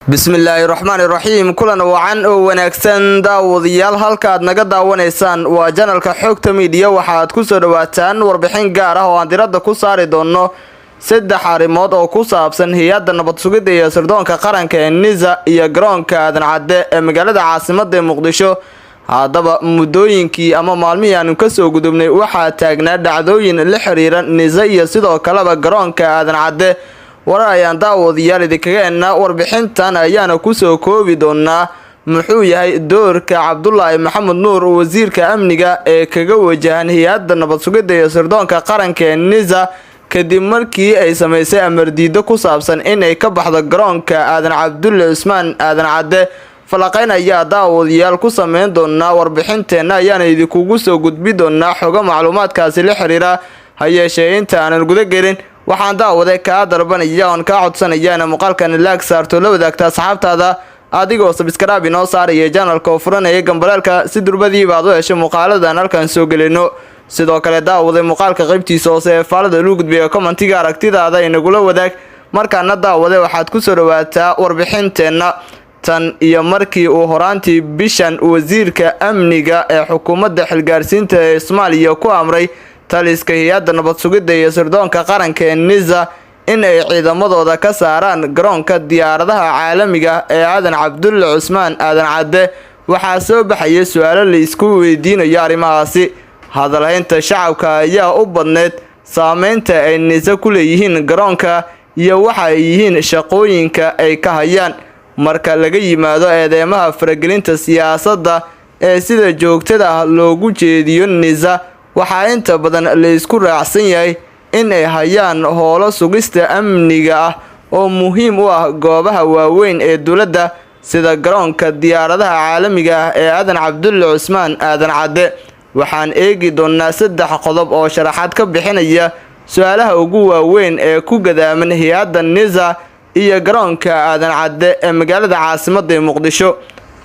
Bismillaahi raxmaani raxiim. Kulan wacan oo wanaagsan, daawadayaal. Halkaad naga daawanaysaan waa channelka Xogta Miidiya. Waxaad kusoo dhawaataan warbixin gaar ah oo aan diradda ku saari doono saddex arrimood oo ku saabsan hay-adda nabad sugidda iyo sirdoonka qaranka ee NISA iyo garoonka Aadan Cadde ee magaalada caasimadda ee Muqdisho. Haddaba, muddooyinkii ama maalmihii aanu kasoo gudubnay waxaa taagnaa dhacdooyin la xiriira NISA iyo sidoo kaleba garoonka Aadan Cadde. Warar ayaan, daawadayaal, idinkaga hennaa. Warbixintan ayaana kusoo koobi doonaa muxuu yahay doorka Cabdulaahi Maxamed Nuur, wasiirka amniga, ee kaga wajahan hay-adda nabad sugidda iyo sirdoonka qaranka ee NISA, kadib markii ay samaysay amardiido ku saabsan inay ka baxdo garoonka Aadan Cabdulle Cusmaan Aadan Cadde. Falaqayn ayaa, daawadayaal, ku sameyn doonaa. Warbixinteenna ayaana idinkugu soo gudbi doonaa xogo macluumaadkaasi la xiriira. Ha yeeshee, inta aanan guda gelin, waxaan, daawade, kaa dalbanaya oon kaa codsanaya ina muuqaalkan like saarto, la wadaagta asxaabtaada, adigoo subscribe inoo saaraya channelka oo furanaya gambaleelka, si durbadiiba aad u hesho muuqaaladan halkan soo gelino. Sidoo kale, daawade, muuqaalka qaybtiisa hoose ee faalada lagu gudbiya commentiga aragtidaada inagula wadaag. Markaana, daawade, waxaad kusoo dhawaataa warbixinteenna. Tan iyo markii uu horaantii bishan wasiirka amniga ee xukuumadda xilgaarsiinta ee Soomaaliya ku amray taliska hay-adda nabad sugidda iyo sirdoonka qaranka ee NISA in ay ciidamadooda ka saaraan garoonka diyaaradaha caalamiga ee Aadan Cabdulle Cusmaan Aadan Cadde, waxaa soo baxaya su-aalo la isku weydiinayo arrimahaasi. Hadalhaynta shacabka ayaa u badneyd saameynta ay NISA ku leeyihiin garoonka iyo waxa ay yihiin shaqooyinka ay ka hayaan, marka laga yimaado eedeymaha faragelinta siyaasadda ee sida joogtada ah loogu jeediyo NISA. Waxaa inta badan la isku raacsan yahay in ay hayaan howlo sugista amniga ah oo muhiim u ah goobaha waaweyn ee dowladda, sida garoonka diyaaradaha caalamiga ah ee Aadan Cabdulle Cusmaan Aadan Cadde. Waxaan eegi doonaa saddex qodob oo sharaxaad ka bixinaya su-aalaha ugu waaweyn ee ku gadaaman hay-adda NISA iyo garoonka Aadan Cadde ee magaalada caasimadda ee Muqdisho.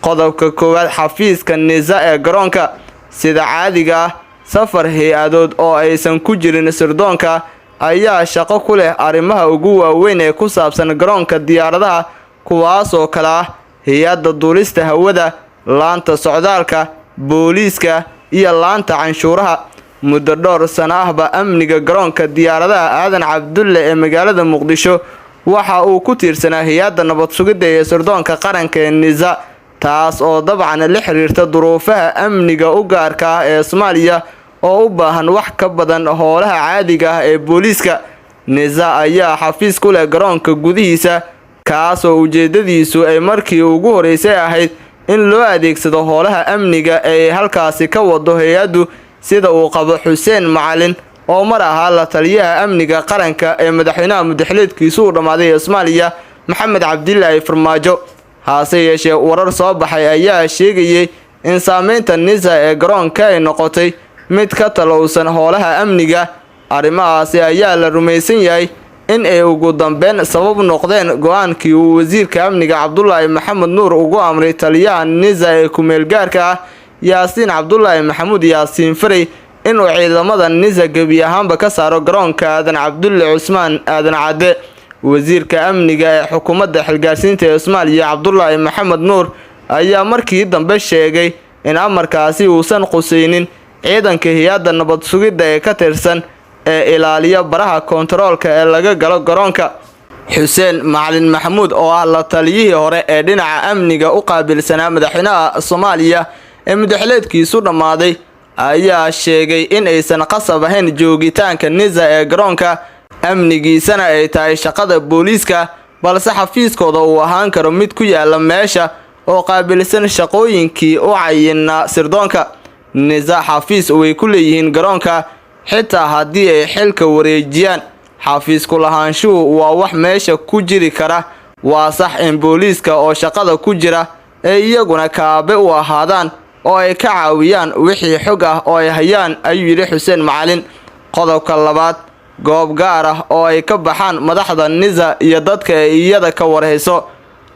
Qodobka koowaad: xafiiska NISA ee garoonka. Sida caadiga ah, safar hay-adood oo aysan ku jirin sirdoonka ayaa shaqo ku leh arrimaha ugu waaweyn ee ku saabsan garoonka diyaaradaha, kuwaasoo kale ah hay-adda duulista hawada, laanta socdaalka, booliiska iyo laanta canshuuraha. Muddo dhowr sano ahba amniga garoonka diyaaradaha Aadan Cabdulle ee magaalada Muqdisho waxa uu ku tiirsanaa hay-adda nabad sugidda ee sirdoonka qaranka ee NISA, taas oo dabcan la xiriirta duruufaha amniga u gaarka ah ee Soomaaliya oo u baahan wax ka badan howlaha caadiga ah ee booliiska. NISA ayaa xafiis ku leh garoonka gudihiisa, kaasoo ujeedadiisu ay markii ugu horeysay ahayd in loo adeegsado howlaha amniga ee ay halkaasi ka wado hay-addu, sida uu qabo Xuseen Macalin, oo mar ahaa la taliyaha amniga qaranka ee madaxweynaha mudaxileedkiisu uu dhammaaday ee Soomaaliya, Maxamed Cabdilaahi Farmaajo. Hase yeeshee, warar soo baxay ayaa sheegayay in saameynta NISA ee garoonka ay noqotay mid ka talowsan howlaha amniga. Arrimahaasi ayaa la rumaysan yahay in ay ugu dambeyn sabab noqdeen go-aankii uu wasiirka amniga Cabdulaahi Maxamed Nuur ugu amray taliyaha NISA ee ku-meelgaarka ah, Yaasiin Cabdulaahi Maxamuud Yaasiin Farey, inuu ciidamada NISA gebi ahaanba ka saaro garoonka Aadan Cabdulle Cusmaan Aadan Cadde. Wasiirka amniga ee xukuumadda xilgaarsiinta ee Soomaaliya, Cabdulaahi Maxamed Nuur, ayaa markii dambe sheegay in amarkaasi uusan qusaynin ciidanka hay-adda nabad sugidda ee ka tirsan ee ilaaliya baraha koontaroolka ee laga galo garoonka. Xuseen Macalin Maxamuud, oo ah la taliyihii hore ee dhinaca amniga u qaabilsanaa madaxweynaha Soomaaliya ee mudaxileedkiisu dhammaaday, ayaa sheegay in aysan qasab ahayn joogitaanka NISA ee garoonka, amnigiisana ay tahay shaqada booliiska, balse xafiiskooda uu ahaan karo mid ku yaala meesha oo qaabilsan shaqooyinkii u cayinaa sirdoonka. NISA xafiis way ku leeyihiin garoonka, xitaa haddii ay xilka wareejiyaan. Xafiisku lahaanshuhu waa wax meesha ku jiri kara. Waa sax in booliiska oo shaqada ku jira ay iyaguna kaabe u ahaadaan oo ay ka caawiyaan wixii xog ah oo ay hayaan, ayuu yidhi Xuseen Macalin. Qodobka labaad: goob gaar ah oo ay ka baxaan madaxda NISA iyo dadka ay iyada ka warhayso.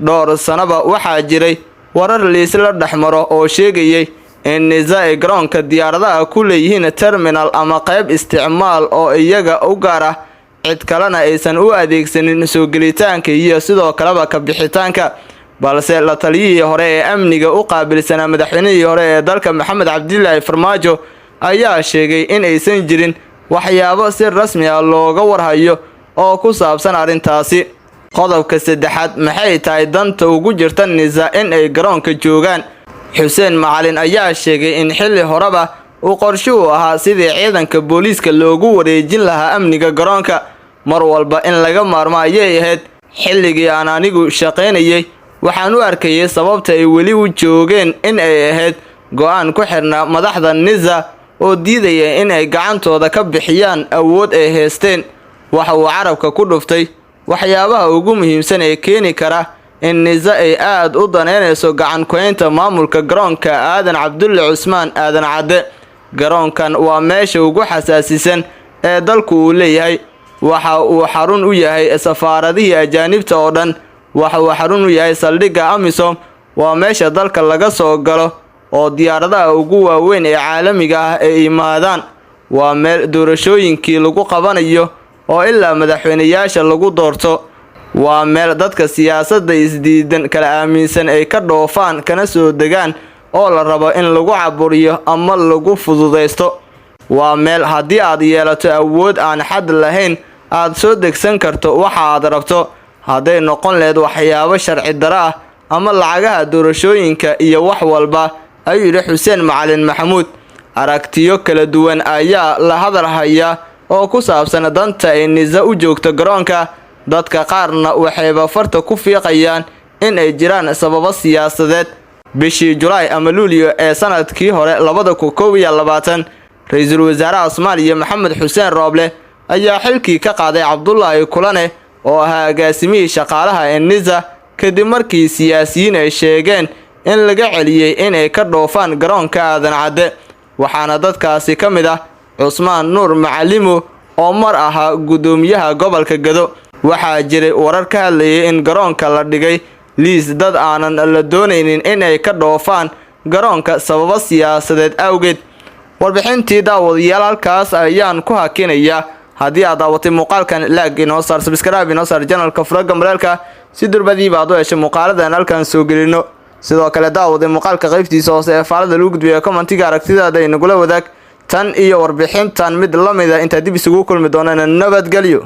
Dhowr sanaba waxaa jiray warar liisla dhexmaro oo sheegayay in NISA ay garoonka diyaaradaha ku leeyihiin terminal ama qayb isticmaal oo iyaga u gaar ah, cid kalena aysan u adeegsanin soo gelitaanka iyo sidoo kaleba ka bixitaanka. Balse la taliyihii hore ee amniga u qaabilsanaa madaxweynihii hore ee dalka Maxamed Cabdilaahi Farmaajo ayaa sheegay in aysan jirin waxyaabo si rasmi ah looga warhayo oo ku saabsan arrintaasi. Qodobka saddexaad, maxay tahay danta ugu jirta NISA in ay garoonka joogaan? Xuseen Macalin ayaa sheegay in xilli horeba uu qorshuhu ahaa sidii ciidanka booliiska loogu wareejin lahaa amniga garoonka. Mar walba in laga maarmo ayay ahayd. Xilligii aan anigu shaqaynayay waxaan u arkayay sababta ay weli u joogeen in ay ahayd go'aan ku xirnaa madaxda NISA oo diidaya in ay gacantooda ka bixiyaan awood ay haysteen. Waxa uu carabka ku dhuftay waxyaabaha ugu muhiimsan ee keeni kara in NISA ay aad u daneynayso gacan ku-haynta maamulka garoonka Aadan Cabdulle Cusmaan Aadan Cadde. Garoonkan waa meesha ugu xasaasisan ee dalku uu leeyahay. Waxa uu xarun u yahay safaaradihii ajaanibta oo dhan. Waxa uu xarun u yahay saldhigga AMISOM. Waa meesha dalka laga soo galo oo diyaaradaha ugu waaweyn ee caalamiga ah ay yimaadaan. Waa meel doorashooyinkii lagu qabanayo oo ilaa madaxweynayaasha lagu doorto. Waa meel dadka siyaasadda isdiidan kala aaminsan ay ka dhoofaan kana soo degaan oo la rabo in lagu caburiyo ama lagu fududaysto. Waa meel haddii aad yeelato awood aan xad lahayn aad soo degsan karto waxa aad rabto, hadday noqon lahayd waxyaabo sharci darro ah ama lacagaha doorashooyinka iyo wax walba, ayuu yidhi Xuseen Macalin Maxamuud. Aragtiyo kala duwan ayaa la hadal hayaa oo ku saabsan danta ay NISA u joogto garoonka. Dadka qaarna waxayba farta ku fiiqayaan in ay jiraan sababo siyaasadeed. Bishii Julaay ama Luulyo ee sanadkii hore 2021, ra-iisul wasaaraha Soomaaliya Maxamed Xuseen Rooble ayaa xilkii ka qaaday Cabdulaahi Kulane oo ahaa agaasimihii shaqaalaha ee NISA, kadib markii siyaasiyiin ay sheegeen in laga celiyey inay ka dhoofaan garoonka Aadan Cadde. Waxaana dadkaasi ka mid ah Cusmaan Nuur Macalimo oo mar ahaa guddoomiyaha gobolka Gado. Waxaa jiray warar ka hadlayay in garoonka la dhigay liis dad aanan la doonaynin in ay ka dhoofaan garoonka sababo siyaasadeed awgeed. Warbixintii daawadayaal halkaas ayaan ku hakinayaa. Haddii aad daawatay muuqaalkan, like inoo saar, subscribe inoo saar channelka, furaga mareelka si durbadiiba aad u heshay muuqaaladan halkan soo gelino. Sidoo kale daawaday muuqaalka qaybtiisa hoose ee faalada lagu gudbiyo commentiga aragtidaada inagula wadaag. Tan iyo warbixintan mid la mid ah intaa dib isugu kulmi doonana, nabadgelyo.